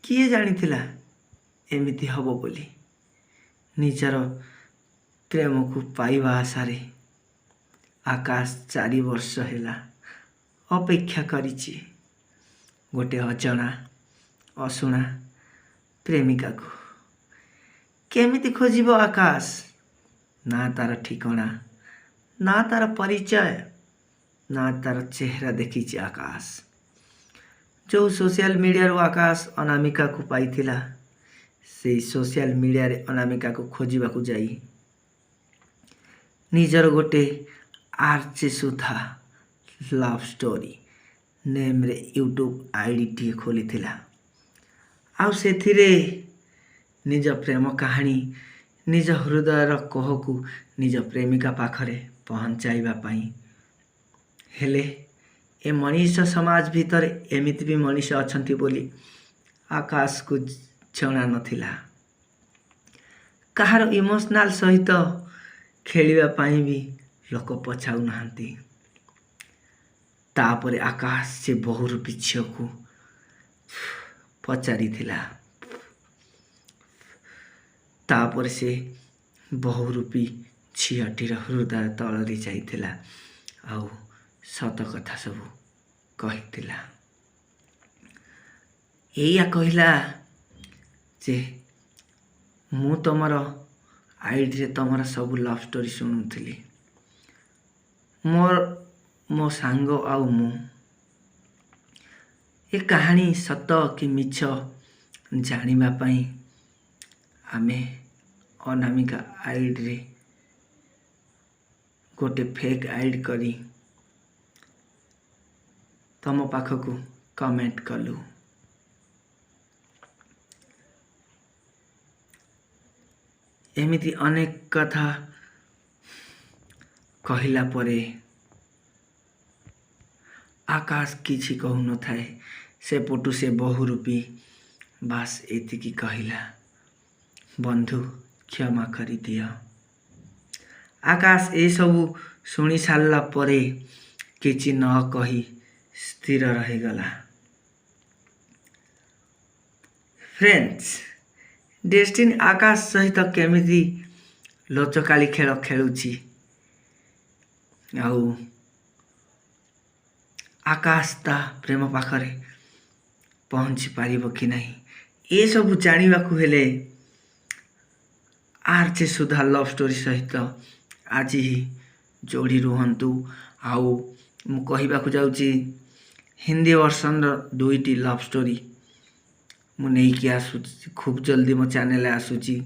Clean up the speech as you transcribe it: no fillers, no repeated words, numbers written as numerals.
କିଏ ଜାଣିଥିଲା ଏମିତି ହେବ ବୋଲି? ନିଜର ପ୍ରେମକୁ ପାଇବା ଆଶାରେ ଆକାଶ 4 ବର୍ଷ ହେଲା ଅପେକ୍ଷା କରିଛି ଗୋଟେ ଅଜଣା ଅଶୁଣା ପ୍ରେମିକାକୁ। କେମିତି ଖୋଜିବ ଆକାଶ? ନା ତାର ଠିକଣା, ନା ତାର ପରିଚୟ, ନା ତାର ଚେହେରା ଦେଖିଛି ଆକାଶ। ଯେଉଁ ସୋସିଆଲ ମିଡ଼ିଆରୁ ଆକାଶ ଅନାମିକାକୁ ପାଇଥିଲା, ସେଇ ସୋସିଆଲ ମିଡ଼ିଆରେ ଅନାମିକାକୁ ଖୋଜିବାକୁ ଯାଇ ନିଜର ଗୋଟେ ଆର୍ଜେ ସୁଧା ଲଭ୍ ଷ୍ଟୋରି ନେମ୍ରେ ୟୁଟ୍ୟୁବ୍ ଆଇଡ଼ିଟିଏ ଖୋଲିଥିଲା ଆଉ ସେଥିରେ ନିଜ ପ୍ରେମ କାହାଣୀ, ନିଜ ହୃଦୟର କୋହକୁ ନିଜ ପ୍ରେମିକା ପାଖରେ ପହଞ୍ଚାଇବା ପାଇଁ। ହେଲେ ଏ ମଣିଷ ସମାଜ ଭିତରେ ଏମିତି ବି ମଣିଷ ଅଛନ୍ତି ବୋଲି ଆକାଶକୁ ଜଣା ନଥିଲା। କାହାର ଇମୋସନାଲ ସହିତ ଖେଳିବା ପାଇଁ ବି ଲୋକ ପଛାଉନାହାନ୍ତି। ତାପରେ ଆକାଶ ସେ ବହୁରୂପୀ ଝିଅକୁ ପଚାରିଥିଲା। ତାପରେ ସେ ବହୁରୂପୀ ଝିଅଟିର ହୃଦୟ ତରଳି ଯାଇଥିଲା ଆଉ ସତ କଥା ସବୁ କହିଥିଲା। ଏଇଆ କହିଲା ଯେ ମୁଁ ତମର ଆଇଡ଼ିରେ ତମର ସବୁ ଲଭ୍ ଷ୍ଟୋରି ଶୁଣୁଥିଲି। ମୋର ମୋ ସାଙ୍ଗ ଆଉ ମୁଁ ଏ କାହାଣୀ ସତ କି ମିଛ ଜାଣିବା ପାଇଁ ଆମେ ଅନାମିକା ଆଇଡ଼ିରେ ଗୋଟେ ଫେକ୍ ଆଇଡ଼ି କରି ତମ ପାଖକୁ କମେଣ୍ଟ କଲୁ। ଏମିତି ଅନେକ କଥା କହିଲା ପରେ ଆକାଶ କିଛି କହୁନଥାଏ। ସେପଟୁ ସେ ବହୁରୂପୀ ବାସ୍ ଏତିକି କହିଲା, "ବନ୍ଧୁ, କ୍ଷମା କରିଦିଅ।" ଆକାଶ ଏସବୁ ଶୁଣି ସାରିଲା ପରେ କିଛି ନ କହି ସ୍ଥିର ରହିଗଲା। ଫ୍ରେଣ୍ଡସ୍, ଡେଷ୍ଟିନି ଆକାଶ ସହିତ କେମିତି ଲୁଚକାଳି ଖେଳ ଖେଳୁଛି ଆଉ ଆକାଶ ତା ପ୍ରେମ ପାଖରେ ପହଞ୍ଚି ପାରିବ କି ନାହିଁ, ଏସବୁ ଜାଣିବାକୁ ହେଲେ ଆର୍ ଜେ ସୁଧା ଲଭ୍ ଷ୍ଟୋରି ସହିତ ଆଜି ହିଁ ଯୋଡ଼ି ରୁହନ୍ତୁ। ଆଉ ମୁଁ କହିବାକୁ ଯାଉଛି, ହିନ୍ଦୀ ଭର୍ସନର ଦୁଇଟି ଲଭ୍ ଷ୍ଟୋରି ମୁଁ ନେଇକି ଆସୁଛି। ଖୁବ୍ ଜଲ୍ଦି ମୋ ଚ୍ୟାନେଲରେ ଆସୁଛି।